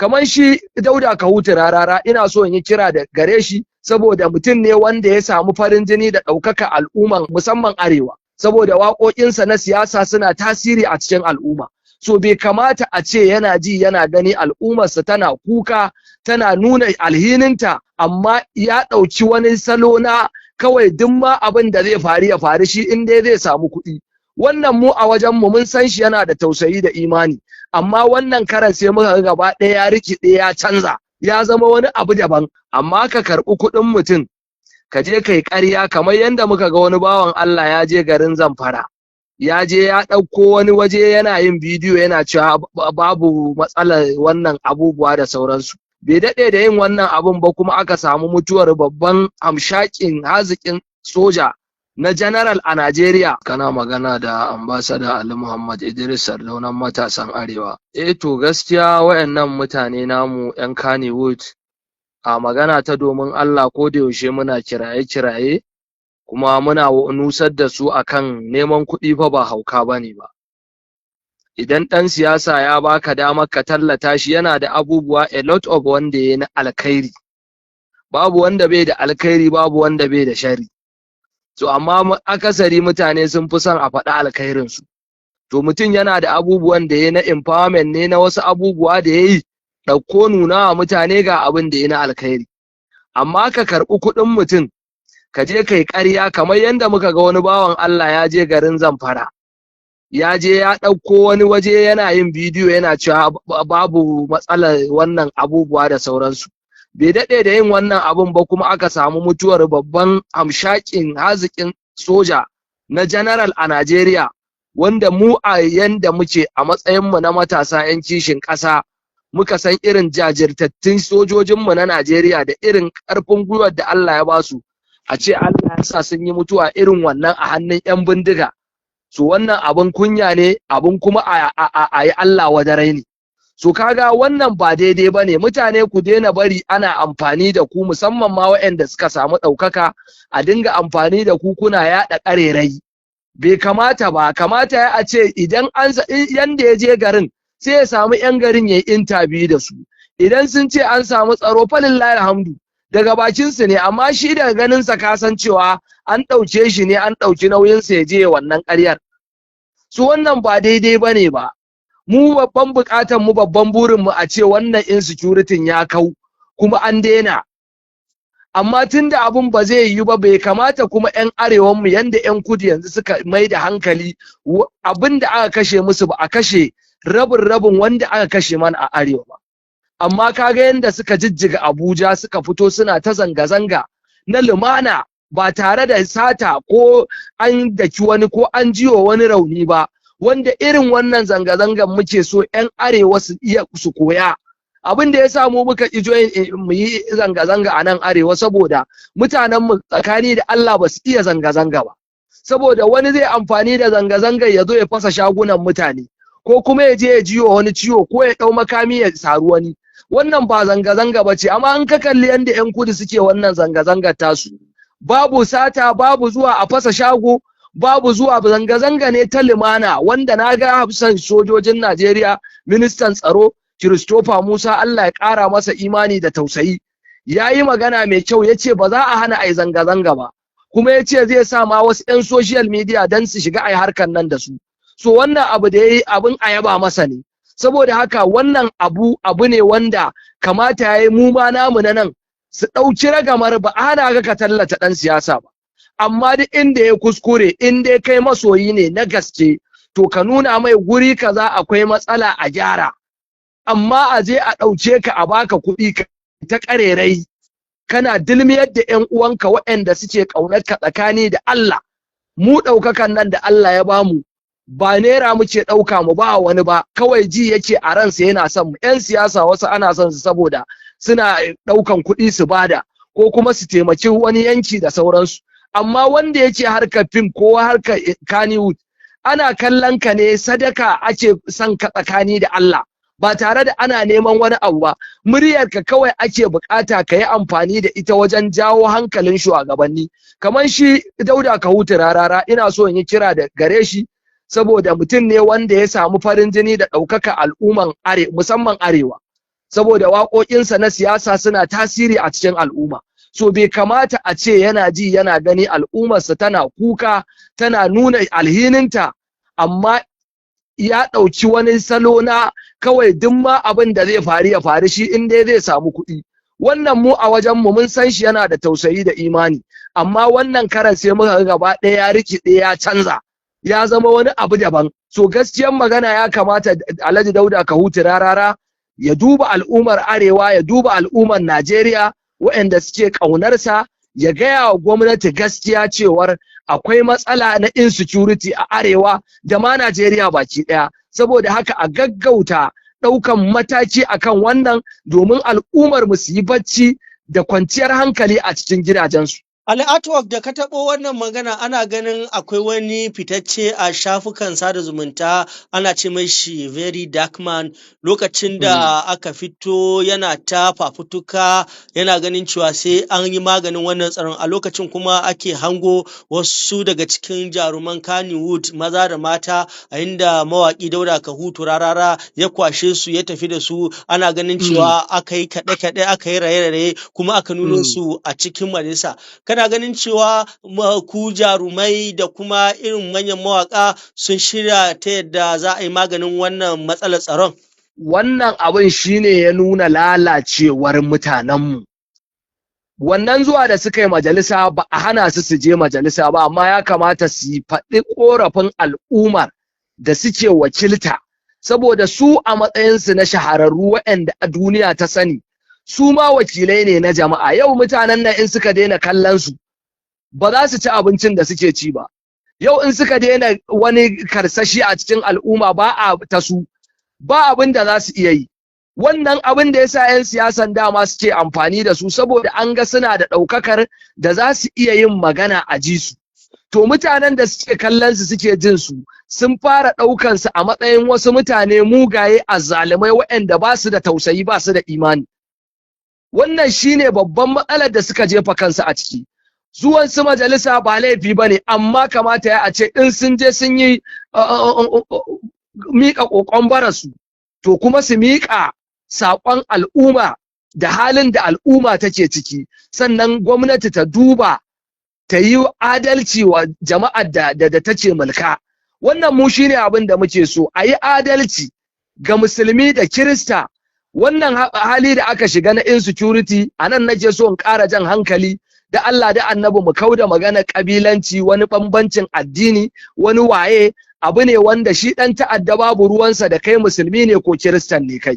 Kamar shi Dauda Kahutu Rarara, ina so in yi kira da gare shi, saboda mutum ne wanda ya samu farin jini da ɗaukaka al'umman, musamman arewa, saboda waƙoƙinsa na siyasa suna tasiri a cikin al'umma. So bai kamata a ce yana ji yana gani al'ummarsa tana kuka, tana nuna alhininta, amma ya ɗauki wani salo na kawai duk ma abin da zai faru ya faru, shi in dai zai samu kuɗi. Wannan mu a wajen mu mun san shi yana da tausayi da imani, amma wannan karan sai muka ga gaba ɗaya ya rikide, ya canza, ya zama wani abu daban. Amma ka karɓi kuɗin mutum ka je kai ƙarya, kamar yadda muka ga wani bawan Allah ya je garin Zamfara, ya je ya ɗauko wani waje yana yin bidiyo yana cewa babu matsalar wannan abubuwa da sauransu. Bai daɗe da yin wannan abun ba kuma aka samu mutuwar babban hamshakin haziƙin soja na general a Najeriya. Kana magana da Ambassador Ali Muhammad Idris, Sardaunan matasan Arewa. Eh to, gaskiya wayannan mutane namu 'yan Kannywood, a magana ta domin Allah, ko da yaushe muna kiraye-kiraye kuma muna nusar da su akan neman kuɗi fa ba hauka bane ba. Idan ɗan siyasa ya baka damar ka tallata shi, yana da abubuwa a lot of wanda yayi na alkhairi. Babu wanda bai da alkhairi, babu wanda bai da sharri. To amma akasari mutane sun fi son a faɗi alkhairin su. To mutum yana da abubuwan da yayi na empowerment ne, na wasu abubuwa da yayi, ɗauko nuna wa mutane ga abin da yayi na alkhairi. Amma ka karɓi kuɗin mutum ka je kai ƙarya, kamar yadda muka ga wani bawan Allah ya je garin Zamfara, ya je ya ɗauko wani waje yana yin bidiyo yana cewa babu matsalar wannan abubuwa da sauransu. Bai daɗe da yin wannan abun ba kuma aka samu mutuwar babban hamshakin haziƙin soja na general a Najeriya, wanda mu a yanda muke a matsayinmu na matasa 'yan kishin ƙasa muka san irin jajirtattun sojojinmu na Najeriya da irin ƙarfin gwiwar da Allah ya basu. A ce Allah ya sa sun yi mutuwa irin wannan a hannun 'yan bindiga, so wannan abun kunya ne, abun kuma a yi Allah wadarai ne. So kaga wannan ba daidai ba ne. Mutane, ku daina bari ana amfani da ku, musamman ma waɗanda suka samu ɗaukaka, a dinga amfani da ku kuna yaɗa ƙarerai. Bai kamata ba. Kamata ya a ce idan an yanda ya je garin, sai ya samu 'yan garin ya yi interview da su. Idan sun ce an samu tsaro, falillahi alhamdu, daga bakin su ne. Amma shi daga ganin sa ka san cewa an ɗauke shi ne, an ɗauki nauyin sa ya je wannan ƙaryar. Su wannan ba daidai bane ba. Mu babban buƙatar mu, babban burin mu, a ce wannan insecurity ya kau kuma an daina. Amma tunda abun ba zai yiwu ba, bai kamata kuma 'yan arewan mu, yanda 'yan kudu yanzu suka mai da hankali, abin da aka kashe musu ba a kashe rabin rabin wanda aka kashe mana a arewa ba, amma kaga yanda suka jijjiga Abuja, suka fito suna ta zanga-zanga na lumana ba tare da sata ko an daki wani ko an jiwa wani rauni ba. Wanda irin wannan zanga-zangan muke so 'yan arewa su iya su koya. Abin da ya sa mu muka ƙi join mu yi zanga-zanga a nan arewa, saboda mutanen mu tsakani da Allah ba su iya zanga-zanga ba, saboda wani zai amfani da zanga-zangar ya zo ya fasa shagunan mutane, ko kuma ya je ya jiwo wani ciwo, ko ya ɗau makami ya saru wani. Wannan ba zanga-zanga ba ce. Amma in ka kalli yadda 'yan kudu suke wannan zanga-zangar tasu, babu sata, babu zuwa a fasa shago, babu zuwa. Zanga-zanga ne ta lumana, wanda na ga hafsan sojojin Najeriya, ministan tsaro Christopher Musa, Allah ya ƙara masa imani da tausayi, ya yi magana mai kyau, ya ce ba za a hana a yi zanga-zanga ba, kuma ya ce zai sa ma wasu 'yan social media don su shiga a yi harkar nan da su. So wannan abu da ya yi abin a yaba masa ne. Saboda haka wannan abu abu ne wanda kamata ya yi mu ma namu na nan su ɗauki ragamar. Ba a hana ka tallata ɗan siyasa ba, amma duk inda ya kuskure, in dai kai masoyi ne na gaske, to ka nuna mai guri kaza akwai matsala, a gyara. Amma a je a ɗauke ka a baka kuɗi ka ta ƙarerai, kana dilmiyar da ƴan uwanka waɗanda suke ƙaunar ka tsakani da Allah. Mu ɗaukakan nan da Allah ya bamu, ba naira muke ɗauka mu ba wani ba, kawai ji yake a ransa yana son mu. Ƴan siyasa wasu ana son su saboda suna ɗaukan kuɗi su bada, ko kuma su taimaki wani yanki da sauransu. Amma wanda yake harkar fim ko harkar Kannywood, ana kallon ka ne sadaka, ake son ka tsakani da Allah, ba tare da ana neman wani abu ba. Muryarka kawai ake bukata ka yi amfani da ita wajen jawo hankalin shugabanni. Kamar shi Dauda Kahutu Rarara, ina so in yi kira da gare shi, saboda mutum ne wanda ya samu farin jini da ɗaukaka al'umman musamman arewa. Saboda waƙoƙinsa na siyasa suna tasiri a cikin al'umma. So bai kamata a ce yana ji yana gani al'ummarsa tana kuka, tana nuna alhininta, amma ya ɗauki wani salo na kawai duk ma abin da zai faru ya faru, shi in dai zai samu kuɗi. Wannan mu a wajenmu mun san shi yana da tausayi da imani, amma wannan karan sai muka ga gaba ɗaya ya rikide, ya canza, ya zama wani abu daban. So gaskiyar magana, ya kamata Alhaji Dauda Kahutu Rarara ya duba al'ummar Arewa, ya duba al'ummar Najeriya waɗanda suke ƙaunarsa, ya gaya wa gwamnati gaskiya cewar akwai matsala na insecurity a Arewa da ma Najeriya baki ɗaya. Saboda haka a gaggauta ɗaukan mataki akan wannan domin al'ummar mu su yi bacci da kwanciyar hankali a cikin gidajensu. Ali Artwork, da ka taɓo wannan magana, ana ganin akwai wani fitacce a shafukan sada zumunta, ana ce mashi Very Dark Man. Lokacin da aka fito yana ta fafutuka, yana ganin cewa sai an yi maganin wannan tsaron, a lokacin kuma ake hango wasu daga cikin jaruman Kannywood maza da mata, a inda mawaƙi Dauda Kahutu Rarara ya kwashe su ya tafi da su, ana ganin cewa aka yi kaɗe-kaɗe, aka yi raye-raye, kuma aka nuno su a cikin majalisa. Kana ganin cewa ku jarumai da kuma irin manyan mawaƙa sun shirya ta yadda za a yi maganin wannan matsalar tsaron? Wannan abin shine ya nuna lalacewar mutanenmu. Wannan zuwa da suka yi majalisa, ba a hana su su je majalisa ba, amma ya kamata su yi faɗi ƙorafin al'ummar da suke wakilta, saboda su a matsayinsu na shahararru waɗanda a duniya ta sani, su ma wakilai ne na jama'a. Yau mutanen nan in suka daina kallon su, ba za su ci abincin da suke ci ba. Yau in suka daina wani karsashi a cikin al'umma, ba a ta su ba abin da za su iya yi. Wannan abin da yasa 'yan siyasan dama suke amfani da su, saboda an ga suna da ɗaukakar da za su iya yin magana a ji su. To mutanen da suke kallon su, suke jin su, sun fara ɗaukan su a matsayin wasu mutane mugaye, azzalumai, waɗanda ba su da tausayi, ba su da imani. Wannan shine babban matsalar da suka jefa kansu a ciki. Zuwan su majalisa ba laifi bane, amma kamata ya a ce in sun je sun yi miƙa ƙoƙon bararsu, to kuma su miƙa saƙon al'umma da halin da al'umma take ciki. Sannan gwamnati ta duba ta yi adalci wa jama'ar da take mulka. Wannan mu shine abin da muke so, a yi adalci ga Musulmi da Kirista. Wannan hali da aka shiga na insecurity, a nan nake so in ƙara jan hankali da Allah da Annabi mu kauda magana ƙabilanci, wani bambancin addini, wani waye. Abu ne wanda shi ɗan ta'adda babu ruwansa da kai Musulmi ne ko Kiristan ne kai.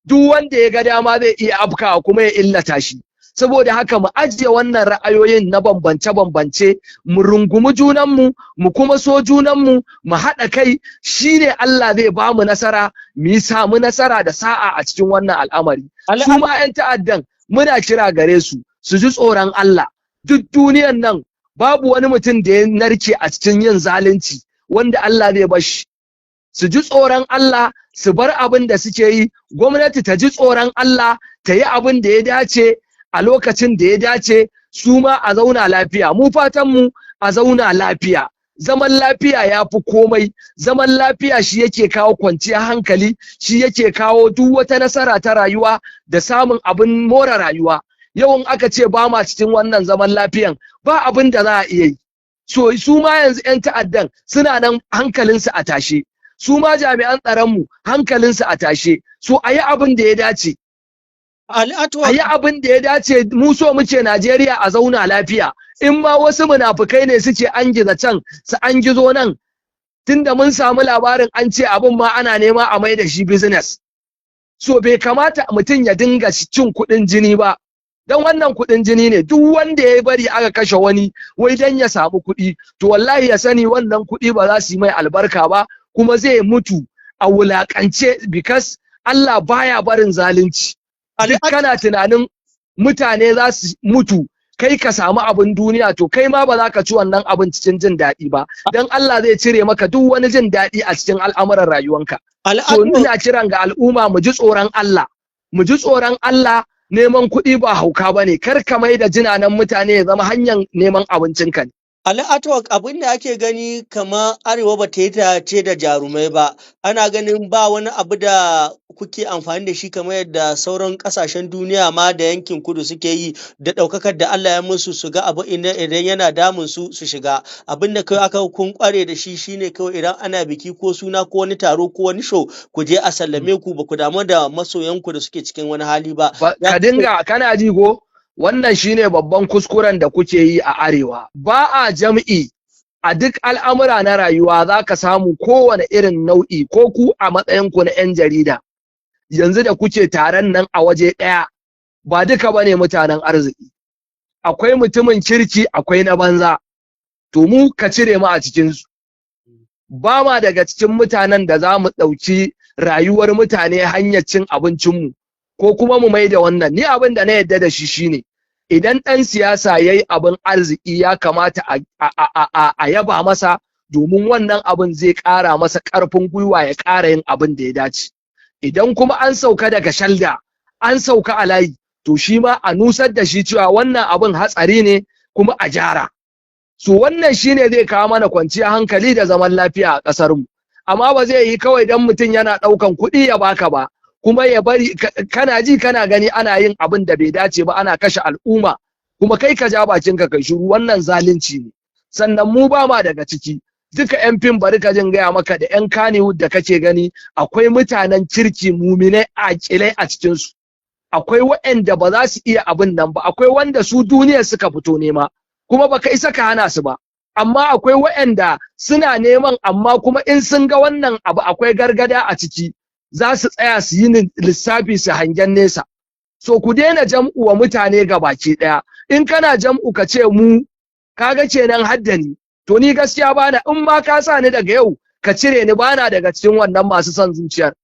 Duk wanda ya ga dama zai iya afkawa kuma ya illata shi. Saboda haka mu ajiye wannan ra'ayoyin na bambance-bambance, mu rungumi junanmu, mu kuma so junanmu, mu haɗa kai. Shine Allah zai ba mu nasara, mu yi samu nasara da sa'a a cikin wannan al'amari. Su ma 'yan ta'addan muna kira gare su su ji tsoron Allah. Duk duniyan nan babu wani mutum da ya narke a cikin yin zalunci wanda Allah zai bar shi. Su ji tsoron Allah, su bar abin da suke yi. Gwamnati ta ji tsoron Allah, ta yi abin da ya dace a lokacin da ya dace, su ma a zauna lafiya. Mu fatan mu a zauna lafiya. Zaman lafiya ya fi komai. Zaman lafiya shi yake kawo kwanciyar hankali, shi yake kawo duk wata nasara ta rayuwa da samun abin more rayuwa. Yau in aka ce ba ma cikin wannan zaman lafiyan, ba abin da za a iya yi. So su ma yanzu 'yan ta'addan suna nan hankalinsu a tashe, su ma jami'an tsaronmu hankalinsu a tashe. So a yi abin da ya dace. Ali A yi abin da ya dace. Mu so muke Najeriya a zauna lafiya. In ma wasu munafukai ne suke angiza can, su angizo nan, tunda mun samu labarin an ce abin ma ana nema a mai da shi business. So bai kamata mutum ya dinga cin kuɗin jini ba, don wannan kuɗin jini ne. Duk wanda ya bari aka kashe wani wai dan ya samu kuɗi, to wallahi ya sani wannan kuɗi ba za su yi mai albarka ba, kuma zai mutu a wulakance, because Allah baya barin zalunci. Duk kana tunanin mutane za su mutu kai ka samu abin duniya, to kai ma ba za ka ci wannan abin cikin jin daɗi ba, don Allah zai cire maka duk wani jin daɗi a cikin al'amuran rayuwanka. So ina kiran ga al'umma, mu ji tsoron Allah, mu ji tsoron Allah. Neman kuɗi ba hauka ba ne. Kar ka mai da jinanan mutane ya zama hanyar neman abincinka ne. Ali Artwork, abin da ake gani kamar Arewa ba ta yi ce da jarumai ba. Ana ganin ba wani abu da kuke amfani da shi kamar yadda sauran kasashen duniya ma da yankin kudu suke yi da ɗaukakar da Allah ya musu, su ga abu idan yana damun su, su shiga. Abin da kawai aka kun kware da shi shine kawai idan ana biki ko suna ko wani taro ko wani show, ku je a sallame ku, ba ku damu da masoyanku da suke cikin wani hali ba. Ka dinga kana ji ko? Wannan shine babban kuskuren da kuke yi a Arewa. Ba a jam'i a duk al'amura na rayuwa. Za ka samu kowane irin nau'i, ko ku a matsayinku na 'yan jarida yanzu da kuke taron nan a waje ɗaya, ba duka bane mutanen arziki. Akwai mutumin kirki, akwai na banza. To, mu ka cire mu a cikinsu. Ba ma daga cikin mutanen da za mu ɗauki rayuwar mutane hanyar cin abincinmu ko kuma mu mai da wannan. Ni abin da na yadda da shi shine, idan ɗan siyasa ya yi abin arziki, ya kamata a yaba masa, domin wannan abin zai ƙara masa ƙarfin gwiwa ya ƙara yin abin da ya dace. Idan kuma an sauka daga shalda, an sauka a layi, to shi ma a nusar da shi cewa wannan abin hatsari ne kuma a gyara. So wannan shine zai kawo mana kwanciyar hankali da zaman lafiya a ƙasar mu. Amma ba zai yi kawai dan mutum yana ɗaukan kuɗi ya baka ba, kuma ya bari kana ji kana gani ana yin abin da bai dace ba, ana kashe al'umma, kuma kai ka ja bakinka kai shiru. Wannan zalunci ne. Sannan mu ba ma daga ciki. Duka yan fim, bari ka jin gaya maka, da yan Kannywood da kake gani, akwai mutanen kirki, muminai, aƙilai a cikinsu. Akwai waɗanda ba za su iya abin nan ba, akwai wanda su duniyar suka fito nema, kuma baka isa ka hana su ba. Amma akwai waɗanda suna neman, amma kuma in sun ga wannan abu akwai gargada a ciki, za su tsaya su yi lissafi, su hangen nesa. So ku daina jam'u wa mutane ga baki ɗaya. In kana jam'u ka ce mu, kaga kenan haddani. To, ni gaskiya bana, in ma ka sa ni daga yau ka cire ni, bana daga cikin wannan masu son zuciyar.